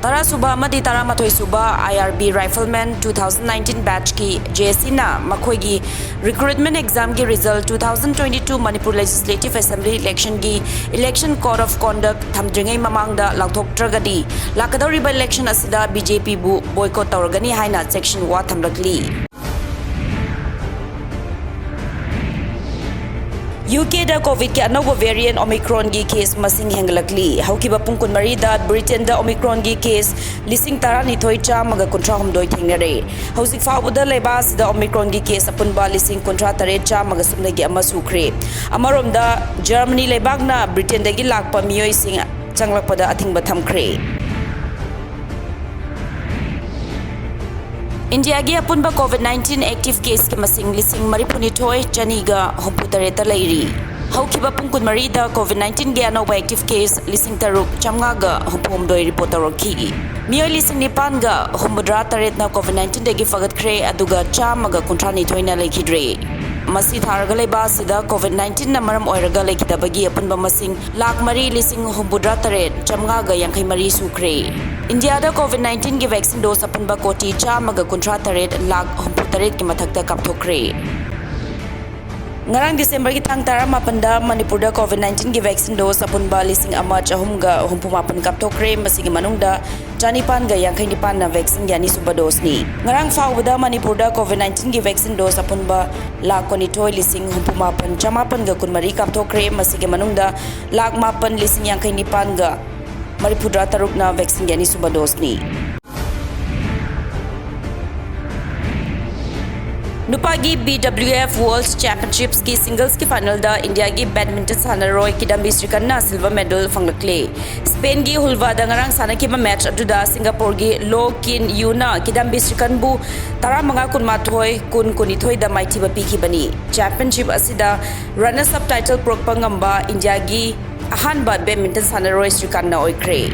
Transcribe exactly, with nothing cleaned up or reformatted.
ꯇꯔꯥ ꯁꯨꯕ ꯑꯃꯗꯤ ꯇꯔꯥꯃꯥꯊꯣꯏ ꯁꯨꯕ I R B Rifleman two thousand nineteen batch ꯀꯤ J C ꯅ ꯃꯈꯣꯏꯒꯤ recruitment exam ꯒꯤ result two thousand twenty two Manipur Legislative Assembly election ꯒꯤ election code of conduct ꯊꯝꯗ꯭ꯔꯤꯉꯩ ꯃꯃꯥꯡꯗ ꯂꯥꯎꯊꯣꯛꯇ꯭ꯔꯒꯗꯤ ꯂꯥꯛꯀꯗꯧꯔꯤꯕ election ꯑꯁꯤꯗ B J P ꯕꯨ boycott ꯇꯧꯔꯒꯅꯤ ꯍꯥꯏꯅ ꯆꯦꯛꯁꯤꯟ ꯋꯥ ꯊꯝꯂꯛꯂꯤ꯫ U K ꯗ COVID ꯀꯤ ꯑꯅꯧꯕ variant Omicron ꯒꯤ case ꯃꯁꯤꯡ ꯍꯦꯟꯒꯠꯂꯛꯂꯤ꯫ ꯍꯧꯈꯤꯕ ꯄꯨꯡ ꯀꯨꯟꯃꯔꯤꯗ Britain ꯗ Omicron ꯒꯤ case ꯂꯤꯁꯤꯡ ꯇꯔꯥꯅꯤꯊꯣꯏ ꯆꯥꯝꯃꯒ ꯀꯨꯟꯊ꯭ꯔꯥ ꯍꯨꯝꯗꯣꯏ ꯊꯦꯡꯅꯔꯦ꯫ ꯍꯧꯖꯤꯛ ꯐꯥꯎꯕꯗ ꯂꯩꯕꯥꯛ ꯑꯁꯤꯗ Omicron ꯒꯤ case ꯑꯄꯨꯟꯕ ꯂꯤꯁꯤꯡ ꯀꯨꯟꯊ꯭ꯔꯥ ꯇꯔꯦꯠ ꯆꯥꯝꯃꯒ ꯁꯨꯞꯅꯒꯤ ꯑꯃ ꯁꯨꯈ꯭ꯔꯦ꯫ ꯑꯃꯔꯣꯝꯗ, Germany ꯂꯩꯕꯥꯛꯅ Britain ꯗꯒꯤ ꯂꯥꯛꯄ ꯃꯤꯑꯣꯏꯁꯤꯡ ꯆꯪꯂꯛꯄꯗ ꯑꯊꯤꯡꯕ ꯊꯝꯈ꯭ꯔꯦ꯫ ꯏꯟꯗꯤꯌꯥꯒꯤ ꯑꯄꯨꯟꯕ COVID nineteen active case ꯀꯤ ꯃꯁꯤꯡ ꯂꯤꯁꯤꯡ ꯃꯔꯤꯐꯨꯅꯤꯊꯣꯏ ꯆꯅꯤꯒ ꯍꯨꯝꯐꯨꯇꯔꯦꯠꯇ ꯂꯩꯔꯤ꯫ ꯍꯧꯈꯤꯕ ꯄꯨꯡ ꯀꯨꯟꯃꯔꯤꯗ COVID nineteen ꯒꯤ ꯑꯅꯧꯕ active case ꯂꯤꯁꯤꯡ ꯇꯔꯨꯛ ꯆꯥꯝꯃꯉꯥꯒ ꯍꯨꯝꯐꯨꯍꯨꯝꯗꯣꯏ report ꯇꯧꯔꯛꯈꯤ꯫ ꯃꯤꯑꯣꯏ ꯂꯤꯁꯤꯡ ꯅꯤꯄꯥꯟꯒ ꯍꯨꯝꯐꯨꯇꯔꯥ ꯇꯔꯦꯠꯅ COVID nineteen ꯗꯒꯤ ꯐꯒꯠꯈ꯭ꯔꯦ, ꯑꯗꯨꯒ ꯆꯥꯝꯃꯒ ꯀꯨꯟꯊ꯭ꯔꯥ ꯅꯤꯊꯣꯏꯅ ꯂꯩꯈꯤꯗ꯭ꯔꯦ꯫ ꯃꯁꯤ ꯊꯥꯔꯒ ꯂꯩꯕ ꯑꯁꯤꯗ COVID nineteen ꯅ ꯃꯔꯝ ꯑꯣꯏꯔꯒ ꯂꯩꯈꯤꯗꯕꯒꯤ ꯑꯄꯨꯟꯕ ꯃꯁꯤꯡ ꯂꯥꯈ ꯃꯔꯤ ꯂꯤꯁꯤꯡ ꯍꯨꯝꯐꯨꯇꯔꯥ ꯇꯔꯦꯠ ꯆꯥꯝꯃꯉꯥꯒ ꯌꯥꯡꯈꯩ ꯃꯔꯤ ꯁꯨꯈ꯭ꯔꯦ꯫ ꯏꯟꯗꯤꯌꯥꯗ COVID nineteen ꯒꯤ vaccine dose ꯑꯄꯨꯟꯕ ꯀꯣꯇꯤ ꯆꯥꯝꯃꯒ ꯀꯨꯟꯊ꯭ꯔꯥ ꯇꯔꯦꯠ ꯂꯥꯈ ꯍꯨꯝꯐꯨꯇꯔꯦꯠꯀꯤ ꯃꯊꯛꯇ ꯀꯥꯞꯊꯣꯛꯈ꯭ꯔꯦ꯫ ꯉꯔꯥꯡ December ꯒꯤ ꯇꯥꯡ ꯇꯔꯥꯃꯥꯄꯟꯗ ꯃꯅꯤꯄꯨꯔꯗ COVID nineteen ꯒꯤ vaccine dose ꯑꯄꯨꯟꯕ ꯂꯤꯁꯤꯡ ꯑꯃ ꯆꯍꯨꯝꯒ ꯍꯨꯝꯐꯨ ꯃꯥꯄꯟ ꯀꯥꯞꯊꯣꯛꯈ꯭ꯔꯦ꯫ ꯃꯁꯤꯒꯤ ꯃꯅꯨꯡꯗ ꯆꯅꯤꯄꯥꯟꯒ ꯌꯥꯡꯈꯩ ꯅꯤꯄꯥꯟꯅ vaccine ꯒꯤ ꯑꯅꯤꯁꯨꯕ dose ꯅꯤ꯫ ꯉꯔꯥꯡ ꯐꯥꯎꯕꯗ ꯃꯅꯤꯄꯨꯔꯗ COVID nineteen ꯒꯤ vaccine dose ꯑꯄꯨꯟꯕ ꯂꯥꯈ ꯀꯨꯟꯅꯤꯊꯣꯏ ꯂꯤꯁꯤꯡ ꯍꯨꯝꯐꯨ ꯃꯥꯄꯟ ꯆꯃꯥꯄꯟꯒ ꯀꯨꯟꯃꯔꯤ ꯀꯥꯞꯊꯣꯛꯈ꯭ꯔꯦ꯫ ꯃꯁꯤꯒꯤ ꯃꯅꯨꯡꯗ ꯂꯥꯈ ꯃꯥꯄꯟ ꯂꯤꯁꯤꯡ ꯌꯥꯡꯈꯩ ꯅꯤꯄꯥꯟꯒ ꯃꯔꯤꯐꯨꯇꯔꯥ ꯇꯔꯨꯛꯅ vaccine ꯒꯤ ꯑꯅꯤꯁꯨꯕ dose ꯅꯤ꯫ ꯅꯨꯄꯥꯒꯤ B W F World Championships ꯀꯤ singles ꯀꯤ final ꯗ ꯏꯟꯗꯤꯌꯥꯒꯤ badminton ꯁꯥꯟꯅꯔꯣꯏ ꯀꯤꯗꯝꯕꯤ ꯁ꯭ꯔꯤꯀꯟꯅ silver medal ꯐꯪꯂꯛꯂꯦ꯫ ꯁ꯭ꯄꯦꯟꯒꯤ ꯍꯨꯜꯋꯥꯗ ꯉꯔꯥꯡ ꯁꯥꯟꯅꯈꯤꯕ match ꯑꯗꯨꯗ ꯁꯤꯡꯒꯥꯄꯨꯔꯒꯤ ꯂꯣ ꯀꯤꯟ ꯌꯨꯅ ꯀꯤꯗꯝꯕꯤ ꯁ꯭ꯔꯤꯀꯟꯕꯨ ꯇꯔꯥꯃꯉꯥ ꯀꯨꯟꯃꯥꯊꯣꯏ, ꯀꯨꯟ ꯀꯨꯟꯅꯤꯊꯣꯏꯗ ꯃꯥꯏꯊꯤꯕ ꯄꯤꯈꯤꯕꯅꯤ꯫ Championship ꯑꯁꯤꯗ runners up title ꯄꯨꯔꯛꯄ ꯉꯝꯕ ꯏꯟꯗꯤꯌꯥꯒꯤ ꯑꯍꯥꯟꯕ badminton ꯁꯥꯟꯅꯔꯣꯏ ꯁ꯭ꯔꯤꯀꯥꯟꯠꯅ ꯑꯣꯏꯈ꯭ꯔꯦ꯫